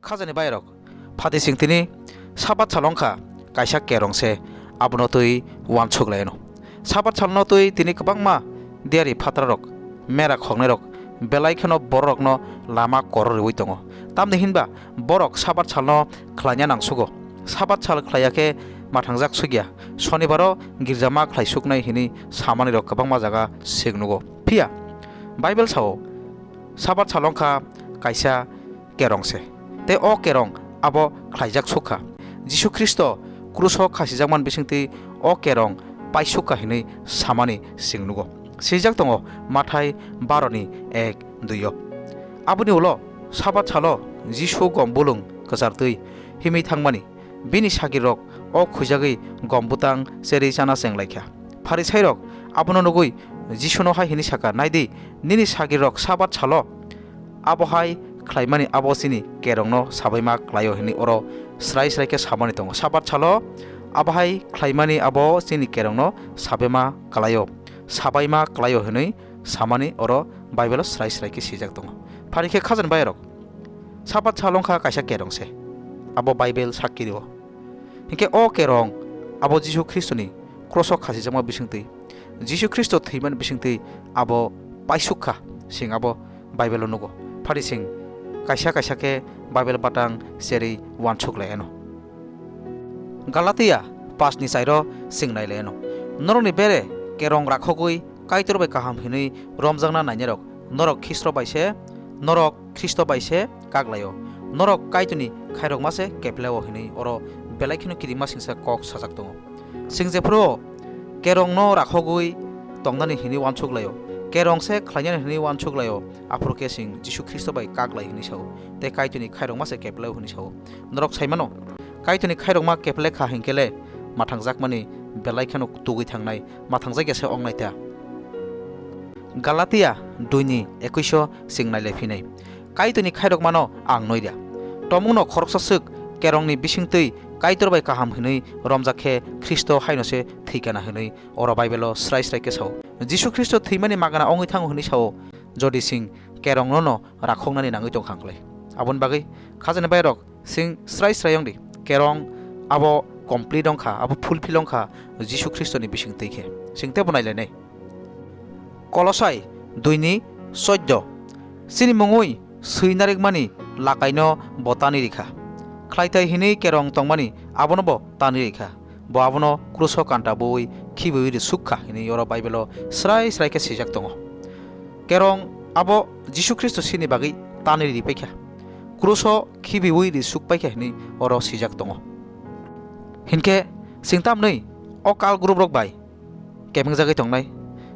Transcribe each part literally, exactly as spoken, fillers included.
Khajani bayarok, phatising tini Sabat sal wngkha kaisa kerong se, abono twi uansuk lai ano. Sabat salno twi tini kwbangma diyari phatrarok, mera khoknairok belai kheno bororokno lama koro riwi tongo. Tamni hinba borok Sabat salno khlaina nangsugo. Sabat sal khlaiya khe mathangjak sukya, Sonibaro girja ma khlai suknai hinwi samanirok kwbangma jaga sik nugo. Phiya Bible sao, Sabat sal wngkha kaisa kerong se, tei o kerong abo khlaijak sukha. Jisu Khristo kruso khasijakmani bisingtwi o kerong paisukha hinwi samani sing nugo. Swijak tongo Mathai baro ni ek dui o. Aboni ulo Sabat salo Jisu gom bulung kwchartwi himwi thangmani, bini sagrirok o khuijagwi gom bwtang cherwi chana chenglaikha. Pharisairok abono nugwi Jisuno hai hwnwi sakha, "Naidi, nini sagrirok Sabat salo abo hai khlaimani abo chini kerongno sabaima klaio," hwnwi oro srai srai khe samani tongo. Sabat salo abo hai khlaimani abo chini kerongno sabaima klaio, sabaima klaio hwnwi samani oro Bible-o srai srai khe swijak tongo. Phari khe khajani bayarok, Sabat sal wngkha kaisa kerong se, abo Bible sakki rio. Hinkhe o kerong abo Jisu Khristoni kroso khasijakma bisingtwi, Jisu Khristo thwimani bisingtwi abo paisuk kha, sing abo Bible-o nugo. Phari sing kaisa kaisa khe Bible batang cherwi uansuk lai ano. Galatia pas ni chairo sing nai lai ano. Norokni bere kerong rakhogwi Kaitor bai kaham hinwi romjakna nainarok, norok Khristo bai se, norok Khristo bai se kak laio. Norok Kaitorni khairokma se kepleo hinwi oro belai kheno kirima singsa kok sajak tongo. Sing jephuru kerongno rakhogwi tongnani hinwi uansuk laio, kerong se khlainani hinwi uansuk laio, aphuru khe sing Jisu Khristo bai kak lai hinwi sao, tei Kaitorni khairokma se kepleo hinwi sao. Norok sai mano, Kaitorni khairokma keple kha hinkhe le mathangjakmani belai kheno tugwi thangnai, mathangjakya se wngnai ta. Galatia dui ni ekuish o sing nai lai phinai. Kaitorni khairokmano ang noira. Tomungno khoroksa swk kerongni bisingtwi Kaitor bai kaham hinwi romjak khe Khristo haino se thwikana hinwi oro Bible-o srai srai khe sao. Jisu Khristo thwimani magana wngwi thango hinwi sao, jodi sing kerongno no rakhoknani nangwi tongkha hwnkhe. Aboni bagwi khajani bairok, sing srai srai wng di, kerong abo complete wng kha, abo fulfill wng kha Jisu Khristoni bising twi khe. Sing teibo nai lainai. Kolosai dui ni choddo. Chini mungwi swi narikmani lakaino bo tani rikha. Khlaitai hinwi kerong tongmani abono bo tani rikha. Bo abono kruso kanta bui khibiui ri suk kha hinwi oro Bible-o srai srai khe swijak tongo. Kerong abo Jisu Khristo sini bagwi tani ri paikha. Kruso khibiui ri suk paikha hinwi oro swijak tongo. Hinkhe sing tamni o kal group rok bai kebengjagwi tongnai,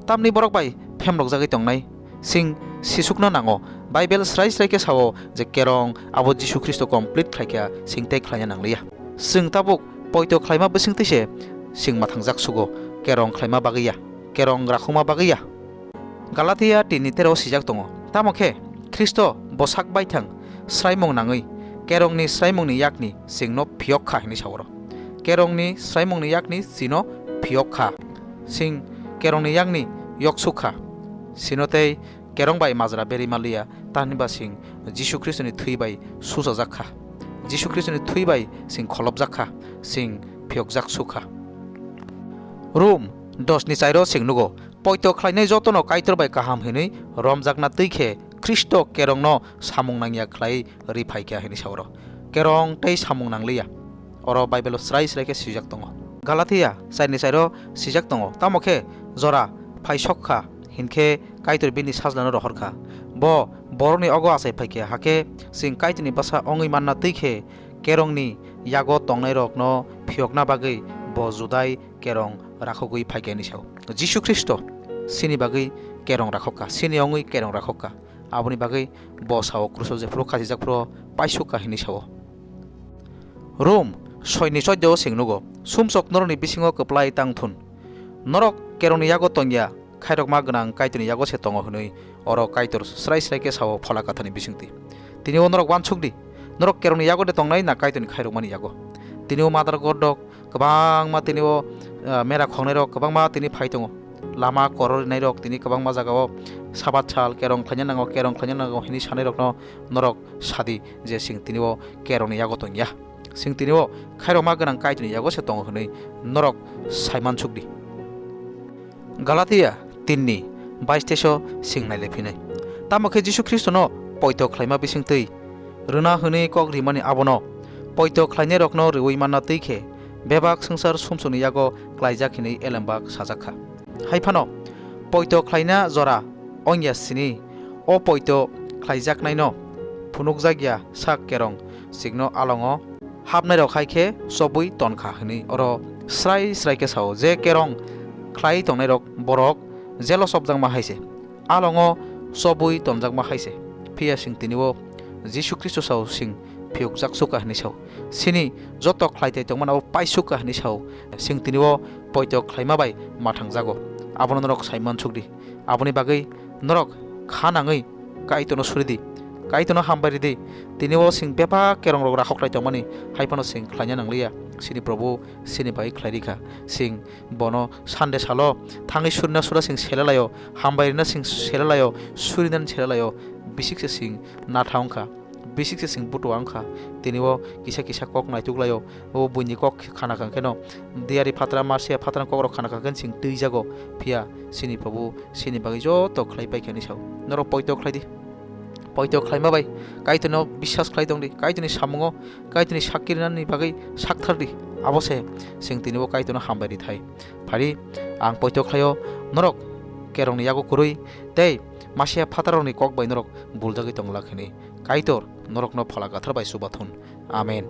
tamni borok bai phemrokjagwi tongnai, sing sisukna nango. Bible srai srai khe sao je kerong abo Jisu Khristo complete khlaikha, sing tei khlaina nangliya. Sing tabuk poito khlaima bisingtwi se sing mathangjak sugo, kerong khlaima bagwi ya, kerong rakhokma bagwi ya. Galatia tin ni tero swijak tongo, tamo khe Khristo bo sak baithang sraimung nangwi kerongni sraimungni yakni singno phiyok kha hinwi sao oro. Kerongni sraimungni yakni sino phiyok kha, sing kerongni yakni yoksuk kha. Sino tei kerong bai majra berwi manliya, tamni ba sing Jisu Khristoni thwi bai suchajak kha. Jisu Khristoni thwi bai sing kholopjak kha, sing phiyokjak suk kha. Rom dos ni chairo sing nugo, poito khlainai jotono Kaitor bai kaham hinwi romjakna twi khe Khristo kerongno samung nangya khlai ri phaikha hinwi sao oro. Kerong tei samung nangliya. Oro Bible-o srai srai khe swijak tongo. Galatia char ni chairo swijak tongo, tamo khe jora phai sok kha, hinkhe Kaitor bini sajlano rohor kha. Bo borokni ogo achai phaikha, hakhe sing Kaitorni bwsa wngwi manna twi khe kerongni yago tongnairokno phiyokna bagwi bo Judai kerong rakhogwi phaikha hinwi sao. Jisu Khristo sini bagwi kerong rakhokha, sini wngwi kerong rakhokha. Aboni bagwi bo sao kruso jephuru khasijak phuru paisuk kha hinwi sao. Rom soi ni choddo o sing nugo, sumsok norokni bisingo kwplai tang thun. Norok kerongni yago tongya, khairokma gwnang Kaitorni yago se tongo hinwi oro Kaitor srai srai khe sao Phola Kathani bisingtwi. Tini o norok uansuk di, norok kerongni yago de tongnai na Kaitorni khairokmani yago? Tini o Mother God rok kwbangma tini o, ah, mera khoknai rok kwbangma tini phai tongo. Lama koro rinai rok tini kwbangma jaga o Sabat sal kerong khlaina nango, kerong khlaina nango hwnwi sanairokno norok sadi je chwng tini o kerongni yago tongya. Chwng tini o khairokma gwnang Kaitorni yago se tongo hwnwi norok saimansukdi. Galatia tinni bais teso chwng nailai phinai. Tamo khe Jisu Khristono poito khlaima bisingtwi rwna hwnwi kok rimani abono poito khlainairokno rwui manna twi khe bebak swngchar sumsokni yago klaijak hwnwi elembak sajak kha. Hai phano poito khlaina jora wngya sini o poito khlaijaknaino phunukjakya sak kerong chikno alongo hapnairok hai khe chobwi ton kha hwnwi oro srai srai khe sao je kerong khlai tongnairok borok jelo chopjakma hai se, alongo chobwi tonjakma hai se. Phiya chwng tini o Jisu Khristo sao chwng phiyokjak sukha hwnwi sao. Chini joto khlai tai tongmani abo paisukha hwnwi sao. Chwng tini o poito khlaima bai mathangjago. Abono norok saimansukdi. Aboni bagwi norok kha nangwi Kaitorno suridi. Kaitorno hambai ridi. Tini o chwng bebak kerongrok rakhok khlai tongmani hai phano chwng khlaina nangliya. Chini Probhu chini bagwi khlai rikha. Chwng bono Sunday salo thangwi surina sura chwng selalaio, hambai rina chwng selalaio, surinani selalaio, bisik se chwng natha wngkha, bisik se chwng butua wngkha. Tini o kisa kisa kok naituk laio, o buini kok khana kha kheno, diyari phatra, marsiya phatra kokrok khana kha khe chwng twijago. Phiya chini Probhu chini bagwi joto khlai paikha hwnwi sao. Norok poito khlai di. Poito khlaima bai Kaitorno biswas khlai tongdi, Kaitorni samungo, Kaitorni sakki rinani bagwi sakthardi. Abo se chwng tini o Kaitorno hambai rithai. Phari ang poito khlaio, norok kerongni yago kwrwi tei masiya phatarrokni kok bai norok buljagwi tong lak hwnwi. Kaitor norokno Phola Gathar bai chubathun. Amen.